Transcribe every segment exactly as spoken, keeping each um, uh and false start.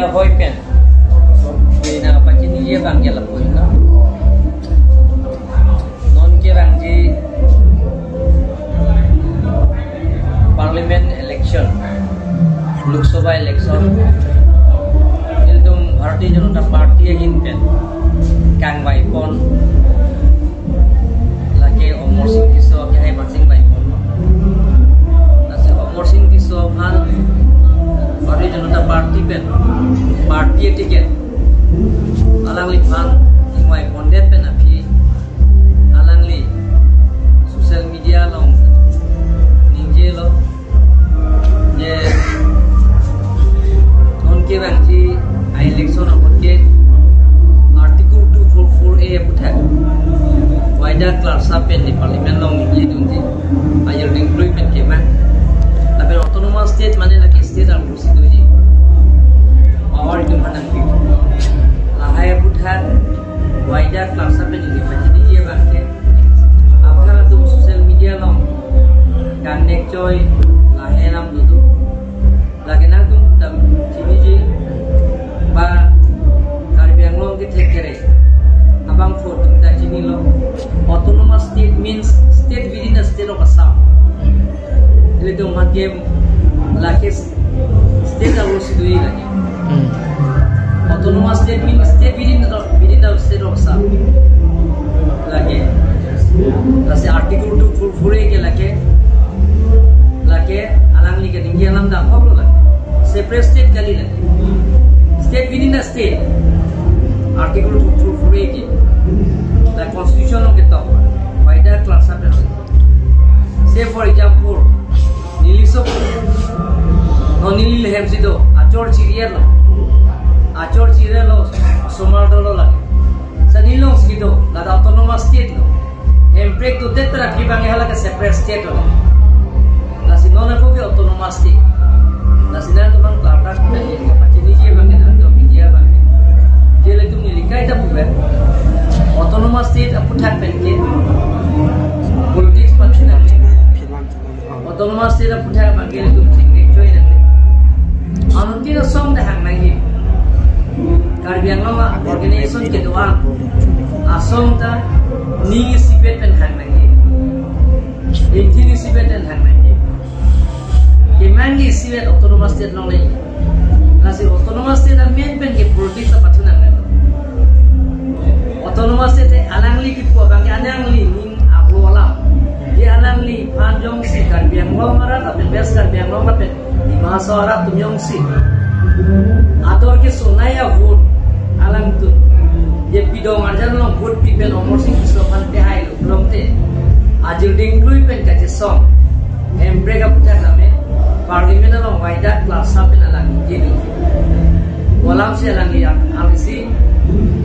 Hoi pen. Pina pachiniji abang ke lapu-iklo. Non kevangji Parliament election, Lok Sabha election, ilitum Bharatiya Janata Party ahin pen kangvaipon, lake Amarsing Tisso ke hai parsing vaipon. Lasi Amarsing Tisso aphan Bharatiya Janata Party pen, party ticket alangliphan ingvaipondet pen aphi alangli social media along ningjelo, je non kevangji a-election apot ke Article two four four A aputhak waida klarsa pen ne Parliament along ningjedunji, ajir dingklui pen kemang. Lapen autonomous state mane lake state arlosi doji. Or itum hanang pi. Lahai aputhak waida klarsa pen ne pachiniji abang ke, aphan atum social media along kangnek choi, lahai alam dodo. Lake nangtum ta chiniji, ba Karbi Anglong kethek kere abangphu atum ta chinilo. Autonomous state means state within the state of Assam. Ilitum aphan ke lake state arlosi doji lake. Hmm. Autonomous state means state within the, within the state of Assam. Lake. Lasi Article two four four A ke lake. Lake alangli keningje alam damkoklo lake. Separate state kali lake. State within the state. Article two four four A ke. La constitution along ketok. Waida klarsa pen. Say for example, neli so, no neli le hem si do, achor chiri-etlo. Achor chiri-etlo, osomar dolo lake. Sa neli alongsi do, lata autonomous state lo. Hemprek dodet pen aphi abang hala ke separate state lo. Lasi non ako ke autonomous state. Lasi nangtum abang klardak pen pachiniji abang ke nangtum media abang ke. Je ilitum neli kaita pu pen. Autonomous state aputhak pen ke. Politics pathu nangji. Autonomous state aputhak abang ke ilitum chingnek choi nangji. Anuttin asong ta hang nangji. Karbi Anglong a-organization kedo-an asong ta ning isipet pen hang nangji. Ingtin isipet pen hang nangji. Kemang ke isipet autonomous state along le. Lasi autonomous state amen pen ke politics ta pathu nangji. Autonomous state te alangli kipu abang ke alangli ning abu olam. Di alangliphan jongsi Karbi Anglong arat lapen West Karbi Anglong lapen Dima Hasao arat atum jongsi ador kesonai a-vote alangtum je pidong arjan along vote pi pen Amarsing Tisso aphan pehailo pulote, ajir dingklui pen kachesong Hemprek aputhak tame Parliament along waida klarsa pen alang ningjedun. Kolam si alang yang alisi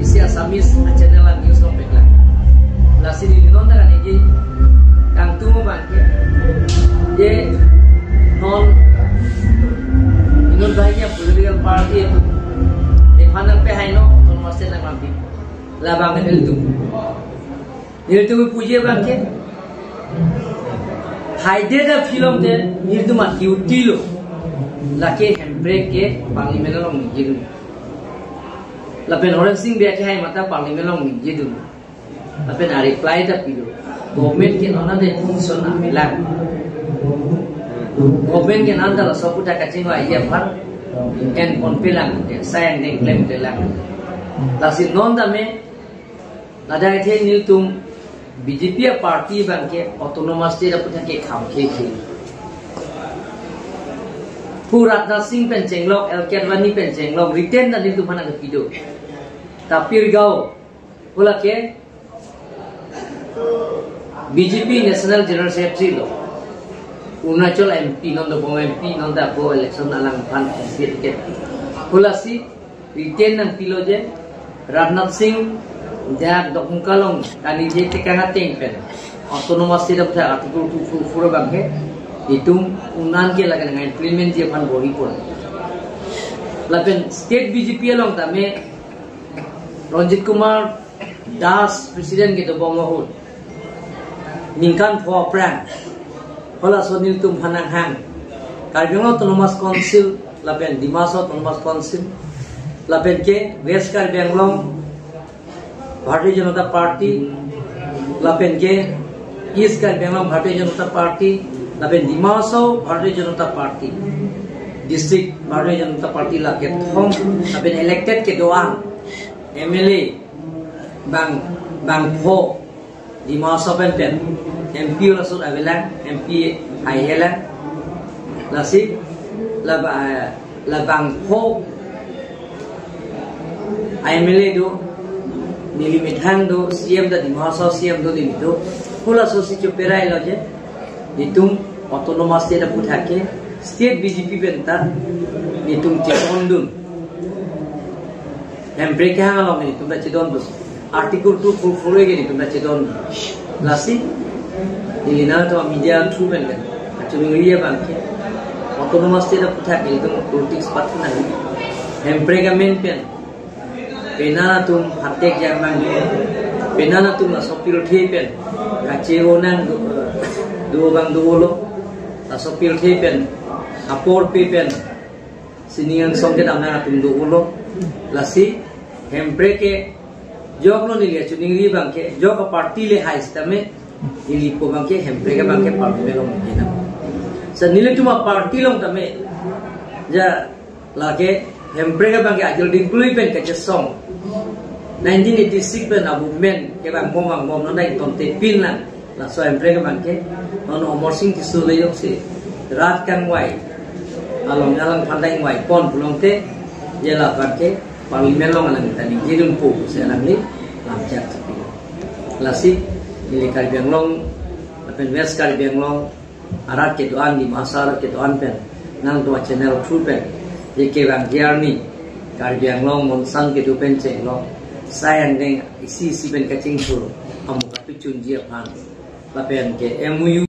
isi Assamese a-channel a-news along peklang. Lasi neli non ta kaningje kangtung abang ke, je non inut bahagia political party atum nephan nangpehaino, autonomous state nangklampi. Labang ke nelitum, nelitum puji abang ke, haide ta film te nelitum a-duty lo. Lake Hemprek ke Parliament along ningjedun. Lapen Horen Sing Bey ke hai mata Parliament along ningjedun. Lapen a-reply ta pilo. Government ke non anta function amelang. Government ke non anta laso aputhak kachingvai aphan enpon pelang, sayang deng klem pelang. Lasi non tame ladak athe nelitum B J P a-party abang ke autonomous state aputhak ke kham khekhe. Pu Rajnath Singh pen chenglok, L K Advani pen chenglok, written ta nelitum aphan nangkepi do. Tapir Gao, hala ke B J P National General Secretary lo. Arunachal M P, non dobom M P, non ta ako election alangphan M P ticket. Hala si written nangpilo je, Rajnath Singh dak Dokmoka along kaningje tekang ateng pen autonomous state aputhak Article two four four abang ke itum unan ke lake nang-implement ji aphan bor-ipon. Lapen state B J P along tame Ranjit Kumar Das president kedobom ahut ningkan pho aphrang, halaso nelitum aphan nanghang, Karbi Anglong Autonomous Council lapen Dima Hasao Autonomous Council Lapen ke West Karbi Anglong Bharatiya Janata Party, lapen ke East Karbi Anglong Bharatiya Janata Party, lapen Dima Hasao Bharatiya Janata Party, District Bharatiya Janata Party la kethom, lapen elected kedo-an, M L A bang, bangpho, Dima Hasao pen pen, M P laso avelang, M P hai helang. Lasi, la ba, la bangpho M L A do, neli methang do, C M ta Dima Hasao C M do, neli do. Pu laso si choperailo je, netum autonomous state aphuthak ke, state B J P pen ta, netum chedondun. Hemprek kehang along netum ta chedondun. Article two four four A ke netum ta chedondun. Lasi, neli nangtum media through pen pen kachiningri abang ke, autonomous state aphuthak netum politics pathu nang. Hemprek amen pen, penang atum hatek jang nang, penang atum laso pirthe pen kache-o nang do, do abang dolo, laso pirthe pen, apor pe pen sining angsong kedam nang atum dolo. Lasi, Hemprek ke, joklo neli kachiningri abang ke, jok aparty le hai sitame, neli pu abang ke, Hemprek abang ke party along mungkin. Sa nelitum aparty along tame, ja, lake, Hemprek abang ke ajol dingklui pen kachesong. Nineteen eighty-six pen abu men, kevang bom vang bom, non dai tonte pin lang. Laso Hemprek abang ke, non Amarsing Tisso le jongsi rat kangvai, along alangphan ta ingvai pon pulote, je la abang ke Parliament along alang ta ningjedunpo pusi alangli lamchak chipi. Lasi, neli Karbi Anglong, lapen West Karbi Anglong, arat kedo-an, Dima Hasao arat kedo-an pen, nangtum channel through pen, je kevang arni, Karbi Anglong monsang kedo pen chenglong, sai angdeng isi isi pen kachingthur, amu katuchunji aphan, lapen ke M O U